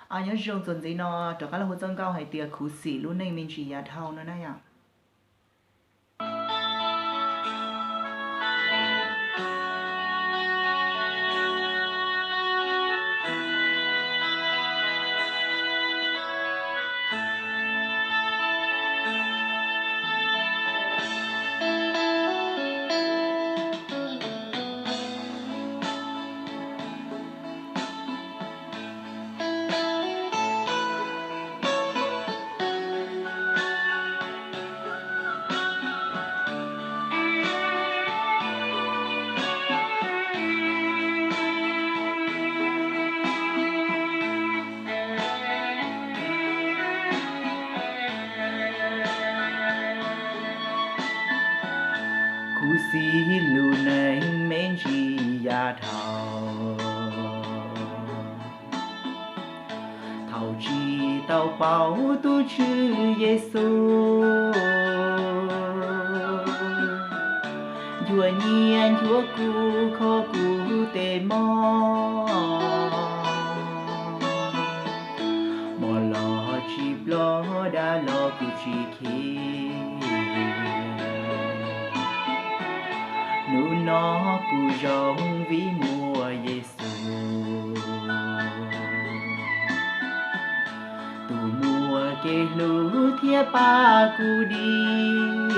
Nyob zoo, txuas ntxiv no rov qab los hu txoj nkauj hais tias khuv xim lub neej me ntsis yav dhau no na yom. Khuv xim lub neej me ntsis yav dhau, thaum tsis tau paub tus Tswv Yexus, nchuav nyiaj nchuav kub kho kuv tej mob, mos los tsis ploj, dab los kuj tsis khib. Hnub no kuv zoo vim muaj Yexus, tus muaj kev hlub thiab pab kuv dim.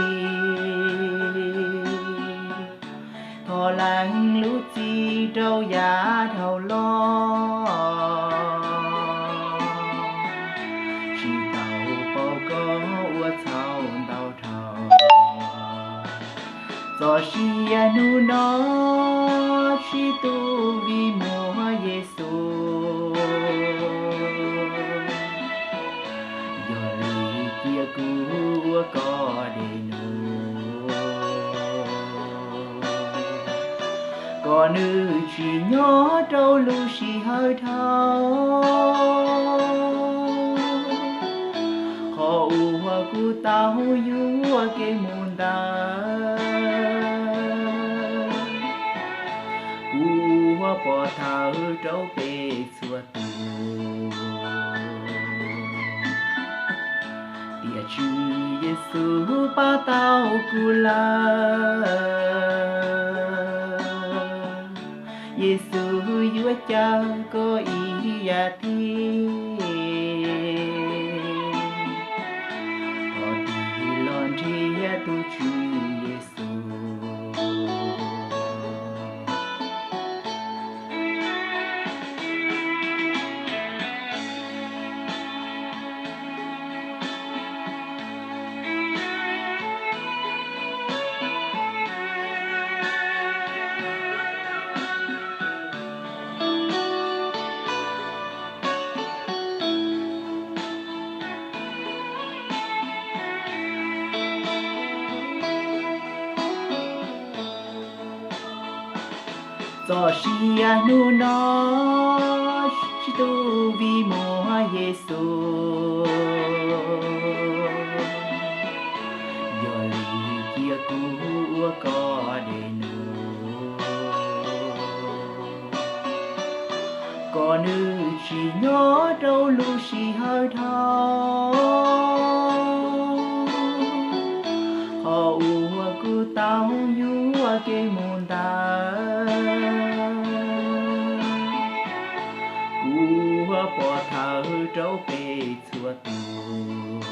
Thov lees lub txim rau yav dhau los, tsis tau paub koj ua txhaum ntau dhau. Txoj sia hnub no tsis tu vim muaj Yexus, yog li cia kuv ua koj dej num, kom nws tsim nyog rau lub sij hawm dhau. Qhov uas kuv tau yuav kev mus ntawd, kuv ua pov thawj rau peb txhua tus, tiam sis Yexus pab tau kuv lawm. Yexus yuav caw koj ib yam thiab, thov tig los nrhiav tus Tswv Yexus. Txoj sia hnub no tsis tu vim muaj Yexus, yog li cia kuv ua koj dej num, kom nws tsim nyog rau lub sij hawm dhau. Qhov uas kuv tau yuav kev mus ntawd, kuv ua pov thawj rau peb txhua tus,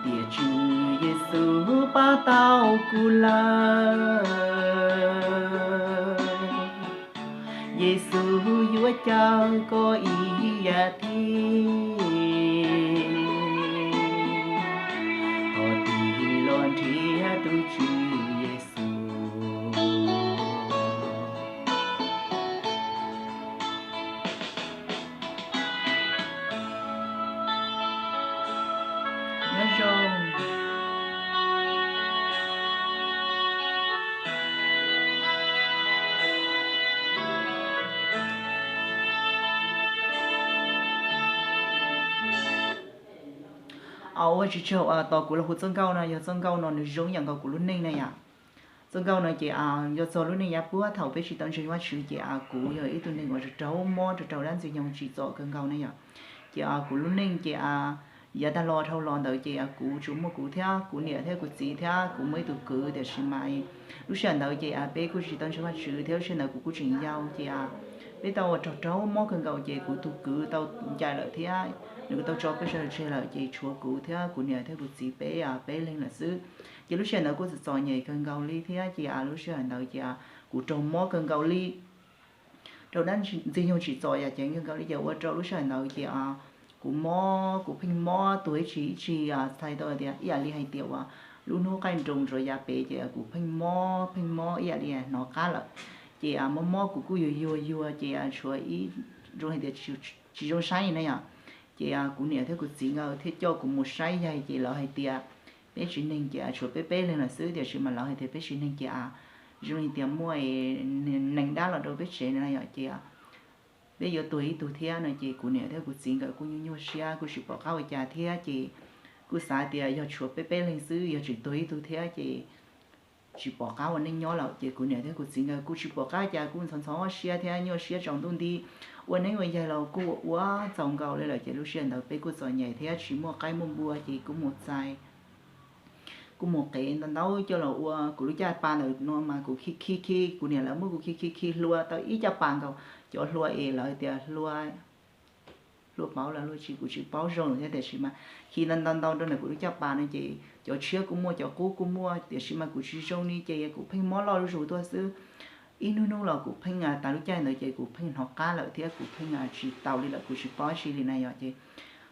tiam sis Yexus pab tau kuv lawm. Yexus yuav caw koj ib yam thiab, thov tig los nrhiav tus Tswv Yexus. Nyob zoo. Ua tsis tsaug tos kuv los hu txoj nkauj no, yog txoj nkauj no nws zoo ib yam nkaus kuv lub neej na yom. Txoj nkauj no ces yog txog lub neej yav puag thaum peb tsis tau ntseeg Vajtswv ces kuv yog ib tug neeg uas raug mob raug dab ntxwg nyoog tsim txom kawg nkaus ne yom. Ces kuv lub neej ces yav tag los dhau los ntawd ces kuv tsuas muaj kuv thiab kuv niam thiab kuv txiv thiab kuv muaj ib tug kwv, tiam sis mas lub sij hawm ntawd ces peb kuj tsis tau ntseeg Vajtswv thiab lub sij hawm ntawd kuv kuj tseem yau ces peb tau ua raug raug mob kawg nkaus ces kuv tus kwv tau ncaim lawm thiab nws kuj tau tso peb sawv daws tseg lawm ces tshuav kuv thiab kuv niam thiab kuv txiv peb peb leeg lawm xwb. Ces lub sij hawm ntawd kuj txom txom nyem kawg nkaus li thiab ces lub sij hawm ntawd ces kuv raug mob kawg nkaus li, raug dab ntxwg nyoog tsim txom yam ceev kawg nkaus li ces ua rau lub sij hawm ntawd ces kuv mob, kuv pheej mob tuag ib tsig ib tsig, txhais tau tias ib yam li hais tias uas lub hnub qaij nroos rov yav pem ces kuv pheej mob pheej mob ib yam li hnov qab lawm. Ces mob mob kuv kuj yuag yuag yuag ces tshuav ib zoo hais tias tsis zoo saib na yom. Ces kuv niam thiab kuv txiv nkawd thiaj coj kuv mus saib yaig ces lawv hais tias peb tsev neeg ces tshuav peb peb leeg lawm xwb, tiam sis mas lawv hais tias peb tsev neeg ces zoo li tias muaj neeg dab los rau peb tsev no yom, ces peb yuav tuag ib tug thiab no ces kuv niam thiab kuv txiv nkawd kuj nyuaj nyuaj siab kuj tsis pom qab ua cas thiab ces kuj xav tias yog tshuav peb peb leeg xwb yog tseem tuag ib tug thiab ces tsis pom qab ua neej nyob lawm ces kuv niam thiab kuv txiv nkawd kuj tsis pom qab cas kuj ntxhov ntxhov siab thiab nyuaj siab tsaus ntuj nti. Ua neeb ua yaig los kuj ua ua txaus nkaus li lawm ces lub sij hawm ntawd peb kuj txom nyem thiab tsis muaj qaib muaj npua ces kuj mus txais, kuj mus qev ntau ntau coj los ua. Kuv lub caj pas ntawm no mas kuv khi khi khi, kuv niam lawv muab kuv khi khi khi hlua tau ib caj pas nkaus, cov hlua es lawv tias hlua, hlua pauv los hlua tsis kuv tsis paub zoo thiab, tiam sis mas khi ntau ntau ntau rau ntawm kuv lub caj pas no ces cov tshiab kuj muaj cov qub kuj muaj, tiam sis mas kuv tsis zoo li ces kuv pheej mob loj zuj zus tuaj xwb. Ib hnub hnub los kuv pheej tas lub caij ntawd ces kuv pheej hnov qab lawm thiab kuv pheej tsis taus li lawm kuv tsis paub tsi li na yom. Ces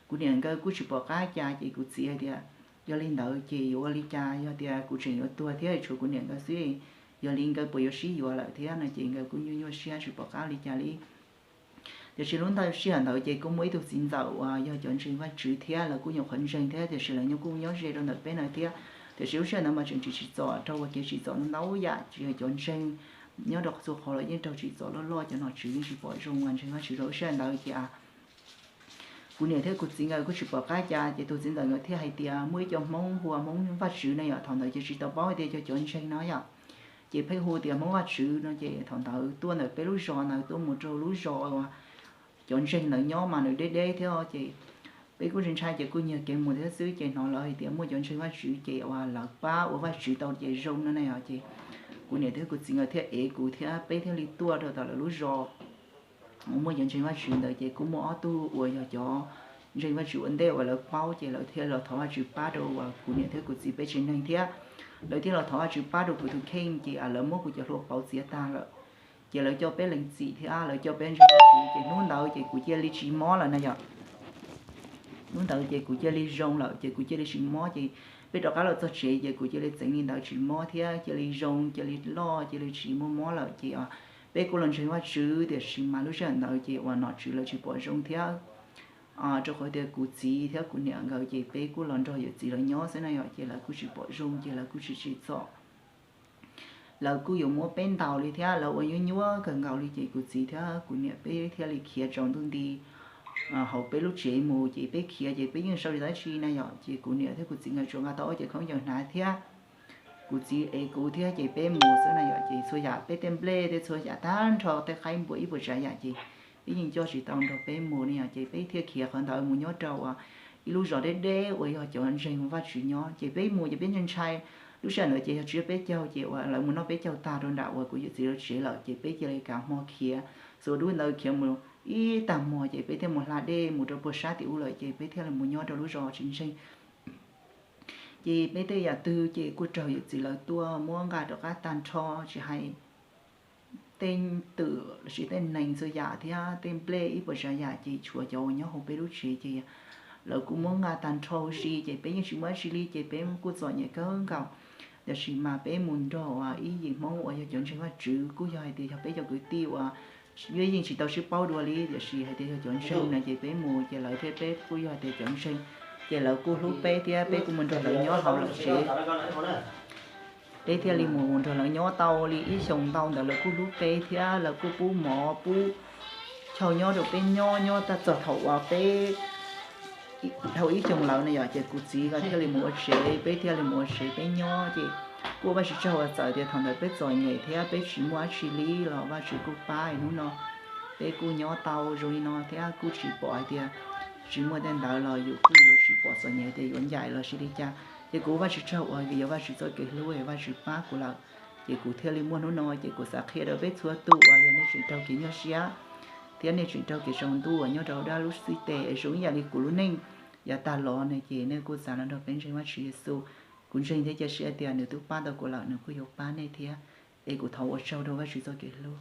kuv niam nkawd kuj tsis pom qab cas ces kuv txiv hais tias yog li ntawd ces yuav ua li cas, yog tias kuv tseem yuav tuag thiab tshuav kuv niam nkawd xwb, yog li nkawd puas yuav sib yuav lawm thiab no ces nkawd kuj nyuaj nyuaj siab tsis pom qab li cas li. Tiam sis lub sij hawm ntawd ces kuj muaj ib tug txiv ntxawm uas yog cov ntseeg Vajtswv thiab lawv kuj nyuam qhuav ntseeg thiab tiam sis lawv nyob kuj nyob ze rau ntawm peb no thiab. Tiam sis lub sij hawm ntawd mas tseem tsis tsim txom, raug ua kev tsim txom ntau yam, tsis yog cov ntseeg nyob rau txhua qhov los yeej raug tsim txom loj loj, cov nom tswv yeej tsis pom zoo uas ntseeg Vajtswv rau lub sij hawm ntawd ces kuv niam thiab kuv txiv nkawd kuj tsis pom qab cas ces tus txiv ntxawm nkawd thiaj hais tias muaj ib co Hmoob hu ua Hmoob Vajtswv na yom, thaum ntawd ces tsis tau paub hais tias cov cov ntseeg no yom, ces pheej hu tias Hmoob Vajtswv no ces thaum ntawd tuaj ntawm peb lub zos ntawd tuaj mus rau lub zos uas cov ntseeg ntawd nyob mas nws deb deb thiab ces peb kuj ntshai ntshai ces kuj nyiag kev mus thiab xwb ces hnov lawv hais tias muaj cov ntseeg Vajtswv ces uas lawv pab ua Vajtswv tau ces zoo no na yom, ces kuv niam thiab kuv txiv nkawd thiaj ev kuv thiab peb thiaj li tuaj rau tom lawv lub zos uas muaj cov ntseeg Vajtswv ntawd ces kuj muaj ob tug uas yog cov ntseeg Vajtswv ua ntej uas lawv paub ces lawv thiaj los thov Vajtswv pab rau uas kuv niam thiab kuv txiv peb tsev neeg thiab lawv thiaj los thov Vajtswv pab rau kuv tus kheej ces lawv muab kuv cov hlua pauv txiav tag lawm. Ces lawv coj peb lees txim thiab lawv coj peb ntseeg Vajtswv ces hnub ntawd ces kuv cia li tsis mob lawm na yom. Hnub ntawd ces kuv cia li zoo lawm ces kuv cia li tsis mob ces peb rov qab los txog tsev ces kuv cia li txeev li ntawd tsis mob thiab cia li zoo cia li loj cia li tsis muaj mob lawm ces peb kuj los ntseeg Vajtswv tiam sis mas lub sij hawm ntawd ces uas nom tswv lawv tsis pom zoo thiab rau qhov tias kuv txiv thiab kuv niam nkawd ces peb kuj los nrog yawm txiv lawv nyob xwb na yom ces lawv kuj tsis pom zoo ces lawv kuj tsis tsim txom. Lawv kuj yuav muab peb ntaus li thiab lawv ua nyuaj nyuaj kawg nkaus li ces kuv txiv thiab kuv niam peb thiaj li khiav tsaus ntuj nti hauv peb lub tsev mus ces peb khiav ces peb yeej sau tsis tau dab tsi na yom ces kuv niam thiab kuv txiv nkawd tsuas nqa tau ob cev khaub ncaws hnav thiab kuv txiv ev kuv thiab ces peb mus xwb na yom ces txhua yam peb tej nplej tej txhua yam tag nrho tej qaib npua ib puas tsav yam ces peb yeej coj tsis tau nrog peb mus ne yom ces peb thiaj khiav qhov ntawd mus nyob rau uas ib lub zos deb deb uas yog cov ntseeg Vajtswv nyob ces peb mus ces peb ntshai ntshai. Lub sij hawm ntawd ces yog tsiab peb caug ces uas lawv mus noj peb caug tag rau nram uas kuv yawm txiv lawv tsev lawm ces peb cia li kav hmo khiav. Txhua dub ntawd khiav mus ib tag hmo ces peb thiaj mus hla dej mus rau puag sab tim ub lawm ces peb thiaj li mus nyob rau lub zos tsis ntseeg. Ces peb tej yam twg ces kuj raug yawm txiv lawv tuaj muab nqa rov qab tag nrho, tsis hais tej twm lossis tej nees txhua yam thiab tej nplej ib puas tsav yam ces tshuav cov uas nyob hauv peb lub tsev ces lawv kuj muab nqa tag nrho huv si ces peb yeej tsis muaj dab tsi li ces peb kuj txom nyem kawg nkaus. Tiam sis mas peb mus nrog uas ib yim Hmoob uas yog cov ntseeg Vajtswv kuj yog hais tias yog peb cov kwv tij uas yeej tsis tau sib paub dua li tiam sis hais tias yog cov ntseeg no ces peb mus ces lawv thiab peb kuj yog hais tias cov ntseeg ces lawv kuj hlub peb thiab peb kuj mus nrog lawv nyob hauv lawv tsev. Peb thiaj li mus nrog lawv nyob tau li ib xyoos ntau ntawd lawv kuj hlub peb thiab lawv kuj pub mov pub chaw nyob rau peb nyob nyob tag txog thaum uas peb dhau ib xyoos lawm na yom ces kuv txiv nkawd thiaj li mus ua tsev peb thiaj li mus ua tsev peb nyob ces Kuj ua Vajtswv tsaug uas txawm tias thaum ntawd peb txom nyem thiab peb tsis muaj dab tsi li los Vajtswv kuj pab hnub no peb kuj nyob tau zoo li no thiab kuj tsis pom hais tias tsis muaj tej ntawd los yus kuj yuav tsis pom txom nyem tias yuav ncaim los sis li cas. Ces kuv ua Vajtswv tsaug uas vim yog Vajtswv txoj kev hlub es Vajtswv pab kuv lawm, ces kuv thiaj li muaj hnub no. Ces kuv xav qhia rau peb txhua tus uas yog nej tseem raug kev nyuaj siab thiab nej tseem raug kev tsaus ntuj uas nyob rau hauv dab lub xib tes es zoo ib yam li kuv lub neej yav tag los ne, ces nej kuj xav los nrog peb ntseeg Vajtswv Yexus. Kuv ntseeg thiab cia siab tias nws twb pab tau kuv lawm, nws kuj yuav pab nej thiab. Es kuv thov ua tsaug rau Vajtswv txoj kev hlub.